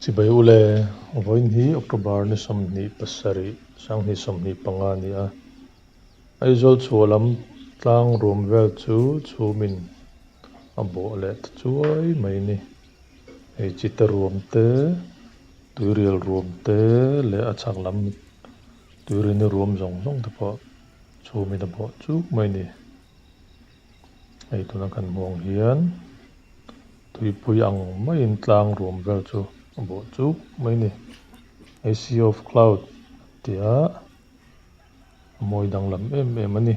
Chibai ule, vawiin hi October ni 27, 2025 a ni a. Aizawl chhuah lam tlang rum vel chu chhumin a bawh leh ta chuai mai ni. Hei chita ruam te, tuirial ruam te leh a chhak lam tuirini ruam zawng zawng te pawh chhumin a bawh chuk mai ni. Hei tuna kan hmuh ang hian tuipui ang maiin tlang ruam vel chu a bawh chuk mai a ni. Hei sea of cloud tia a mawi danglam em em a ni.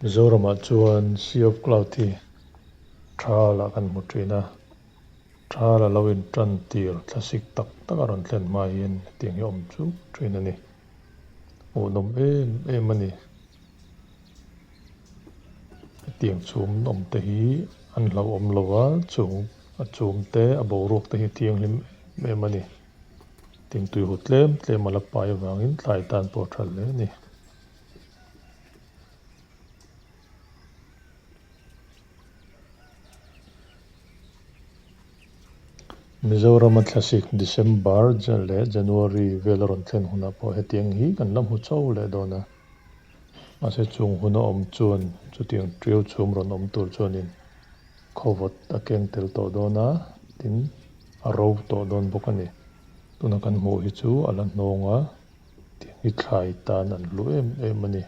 Mizoramah chuan Sea of Cloud hi thal ah kan hmu thin a, thal a lo in tan tir thlasik tak tak a rawn thlen hma hian hetiang hi a awm chuk thin a ni. Hmuhnawm em em a ni. Hetiang chhum awm te hi an hlauhawm lo a, chung a chhum te a boruak te hi a thianghlim em em a ni. Tin tuihu tlem tlem a la pai avangin thlai tan pawh a tha hle a ni. Mizorama thlasik December leh January vel a rawn thlen hunah pawh hetiang hi kan la hmu chho leh dawn a. Mahse chung hun a awm chuan chutiang ṭiau chhum rawn awm tur chuanin khawvawt a keng tel tawh dawn a, tin a ro tawh dawn bawk a ni. Tuna kan hmuh hi chu a la hnawng a. Tiang hi thlai tan an hlu em em a ni.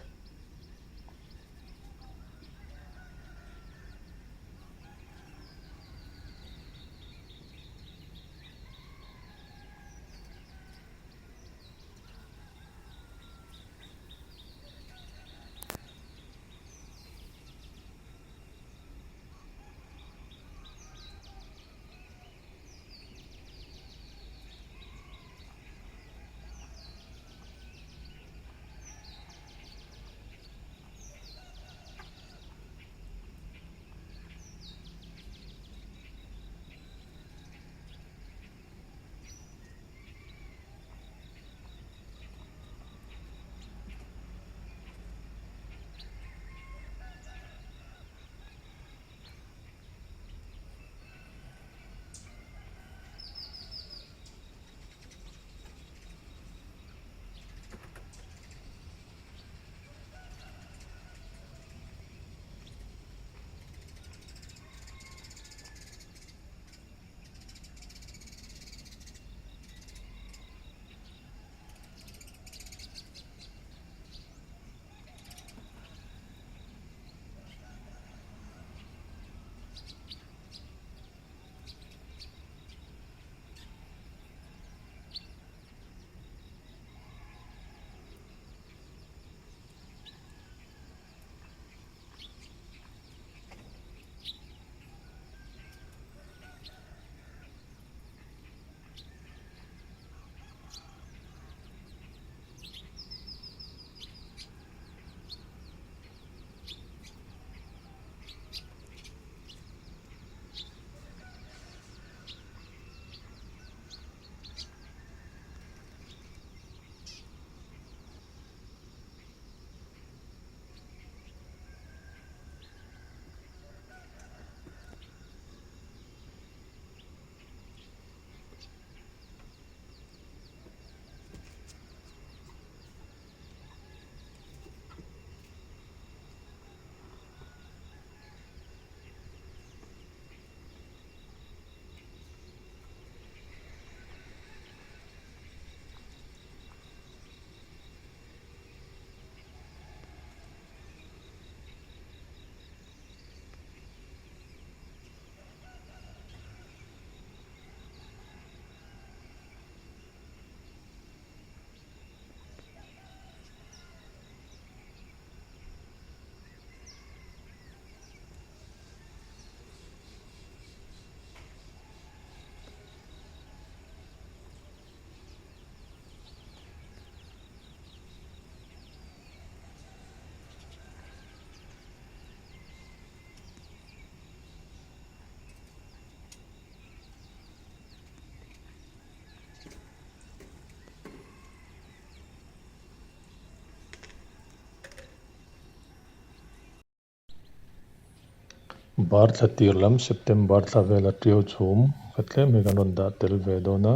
Bar thla tir lam September thla vela tiau chhum kha tlem hi kan rawn dah tel ve dawn a,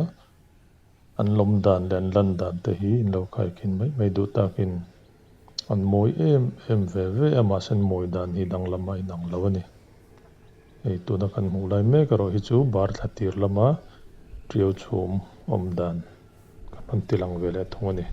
an lawm dan leh an lan dan te hi in lo khaikhin mai mai duh takin an mawi em em ve ve a, mahse an mawi dan hi danglam a inang lo a ni. Hei tuna kan hmuh lai mek erawh hi chu bar thla tir lama tiau chhum awm dan kan rawn ti lang ve leh thung a ni.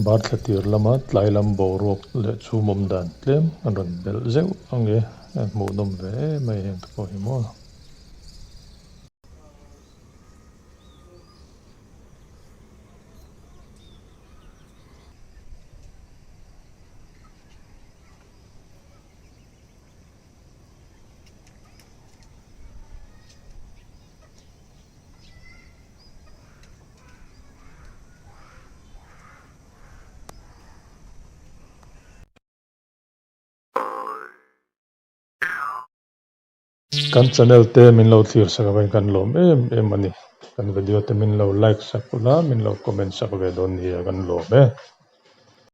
Bar thla tir lama tlai lam boruak leh chhum awm dan tlem an rawn belh zeuh ang e, a hmuhnawm ve em mai heng te pawh hi maw. Kan channel te min lo thlir sak avangin kan lawm em em a ni. Kan video te min lo like sak ula, min lo comment sak ve dawn nia kan lawm e.